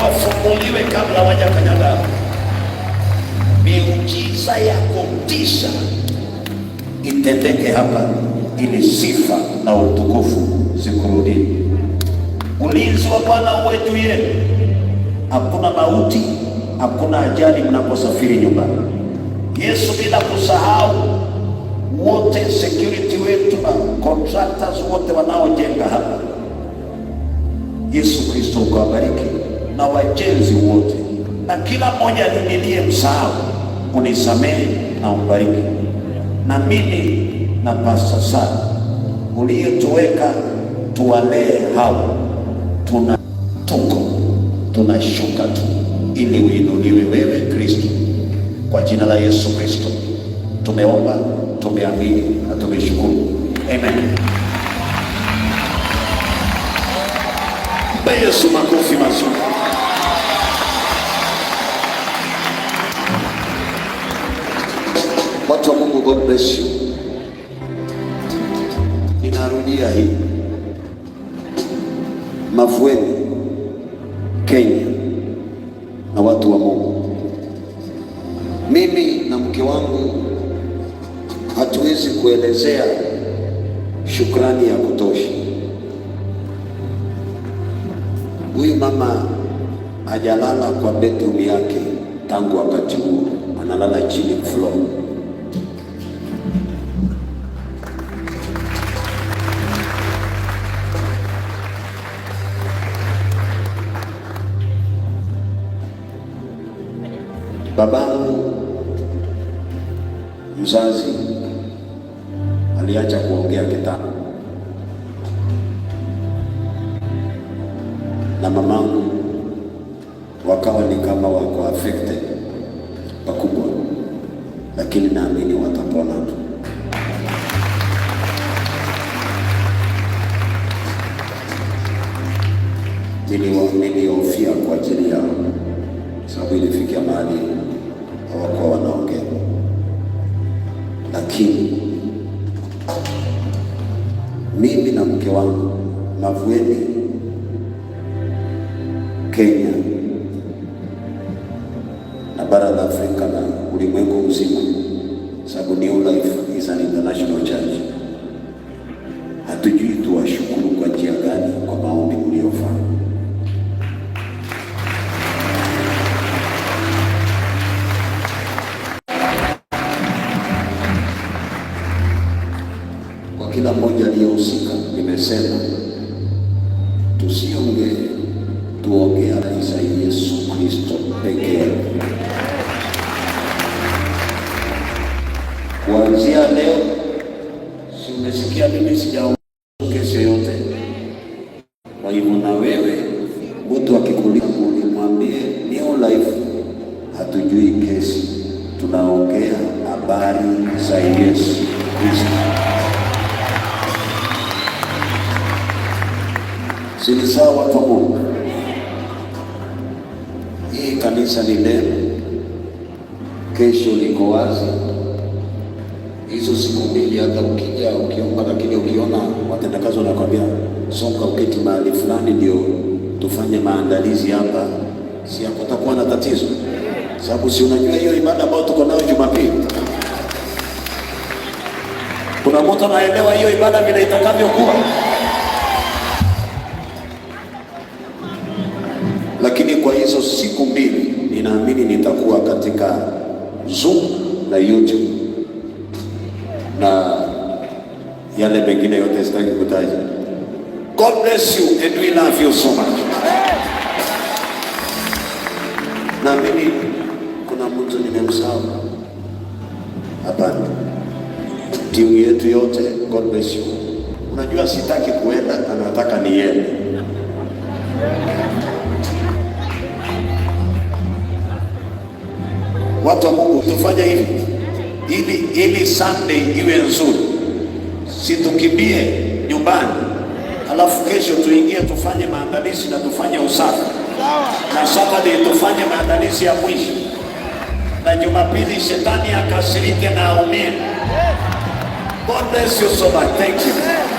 Wafunguliwe kabla hawajakanyaga. Miujiza ya kutisha itendeke hapa, ili sifa na utukufu zikurudie. Ulinzi wa Bwana uwe juu yenu. Hakuna mauti, hakuna ajali mnaposafiri nyumbani. Yesu, bila kusahau wote security wetu na contractors wote wanaojenga hapa. Yesu Kristo ukawabariki na wajenzi wote, na kila mmoja niliye msahau unisamehe na umbariki. Na mimi na Pastor Sara uliyetuweka tuwalee hao, tuna tuko tunashuka tu ili uinuliwe wewe Kristo. Kwa jina la Yesu Kristo tumeomba, tumeamini na tumeshukuru. Amen. Mpe Yesu makofi mazuri. Watu wa Mungu, God bless you. Ninarudia hii, Mavueni, Kenya na watu wa Mungu, mimi na mke wangu hatuwezi kuelezea shukrani ya kutosha. Huyu mama hajalala kwa bedroom yake tangu wakati huo, analala chini floor. Babangu mzazi aliacha kuongea kitambo, na mamangu wakawa ni kama wako affected pakubwa, lakini naamini watapona tu. Nilihofia kwa ajili yao, sababu ilifikia mahali hawakuwa wanaongea, lakini mimi na mke wangu Mavueni, Kenya na bara la Afrika na ulimwengu mzima, sababu New Life is an international church. Hatujui tuwashukuru kwa njia gani kwa maombi mliofanya. Kwa kila mmoja aliyehusika, nimesema tusiongee, tuongee habari za Yesu Kristo pekee. Kuanzia leo, si umesikia mimi sijaongea kesi yoyote. Kwa hivyo na wewe, mtu akikuuliza ulimwambie New Life hatujui kesi, tunaongea habari za Yesu Kristo. Si ni sawa, watu wa Mungu? Hii kanisa ni leo, kesho liko wazi. Hizo siku mbili hata ukija ukiomba, lakini ukiona watendakazi wanakwambia songa uketi mahali fulani ndio tufanye maandalizi hapa, si hakutakuwa na tatizo, sababu si unajua hiyo ibada ambayo tuko nayo Jumapili, kuna mtu anaelewa hiyo ibada vile itakavyokuwa? Lakini kwa hizo siku mbili ninaamini nitakuwa katika Zoom na YouTube na yale mengine yote sitaki kutaja. God bless you and we love you so much. Na mimi kuna mtu nimemsahau? Hapana. Timu yetu yote, God bless you. Unajua sitaki kuenda na nataka niende. Watu wa Mungu, tufanye hivi ili Sunday iwe nzuri, si tukimbie nyumbani, alafu kesho tuingie tufanye maandalizi na tufanye usafi, na Saturday tufanye maandalizi ya mwisho, na Jumapili shetani akasirike na aumie. God bless you so much. Thank you.